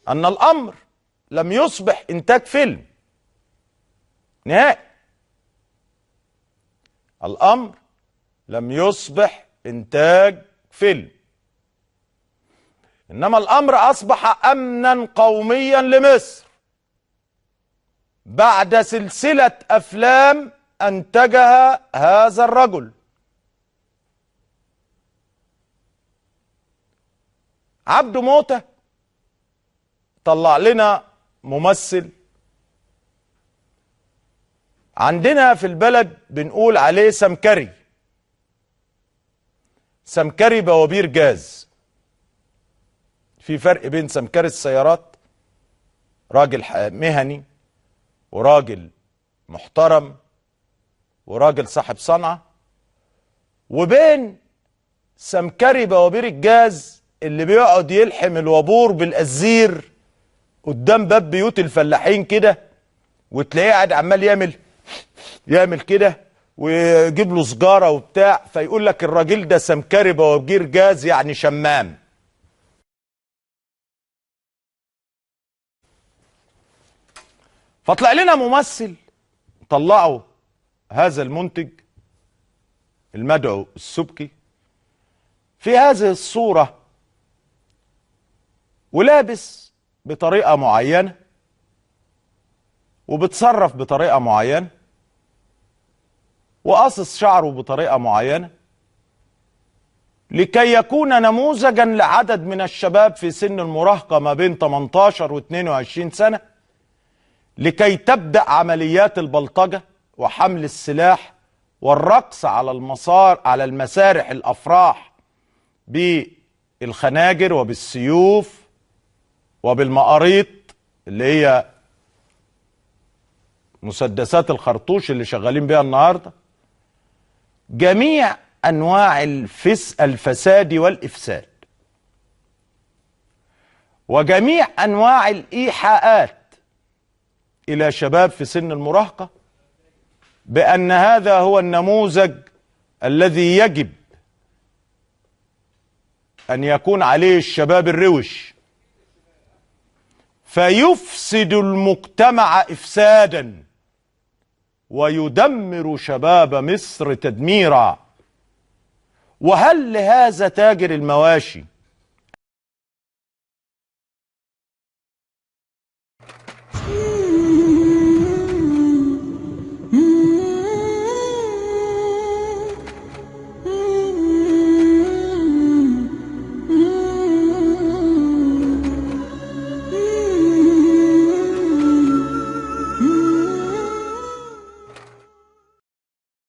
أن الأمر لم يصبح إنتاج فيلم نهائي، الأمر لم يصبح إنتاج فيلم، إنما الأمر أصبح أمنا قوميا لمصر بعد سلسلة أفلام أنتجها هذا الرجل. عبده موتة طلع لنا ممثل عندنا في البلد بنقول عليه سمكري، سمكري بوابير جاز. في فرق بين سمكري السيارات، راجل مهني وراجل محترم وراجل صاحب صنعة، وبين سمكري بوابير الجاز اللي بيقعد يلحم الوابور بالأزير قدام باب بيوت الفلاحين كده، وتلاقيه قاعد عمال يعمل كده ويجيب له سجاره وبتاع، فيقول لك الراجل ده سمكري بوابير جاز يعني شمام. فطلع لنا ممثل طلعه هذا المنتج المدعو السبكي في هذه الصورة، ولابس بطريقة معينة وبتصرف بطريقة معينة وقصص شعره بطريقة معينة، لكي يكون نموذجا لعدد من الشباب في سن المراهقة ما بين 18 و 22 سنة، لكي تبدأ عمليات البلطجة وحمل السلاح والرقص على المسار على المسارح الأفراح بالخناجر وبالسيوف وبالمقاريط اللي هي مسدسات الخرطوش اللي شغالين بيها النهارده. جميع أنواع الفساد والإفساد، وجميع أنواع الإيحاءات إلى شباب في سن المراهقة بأن هذا هو النموذج الذي يجب أن يكون عليه الشباب الروش، فيفسد المجتمع إفسادا ويدمر شباب مصر تدميرا. وهل لهذا تاجر المواشي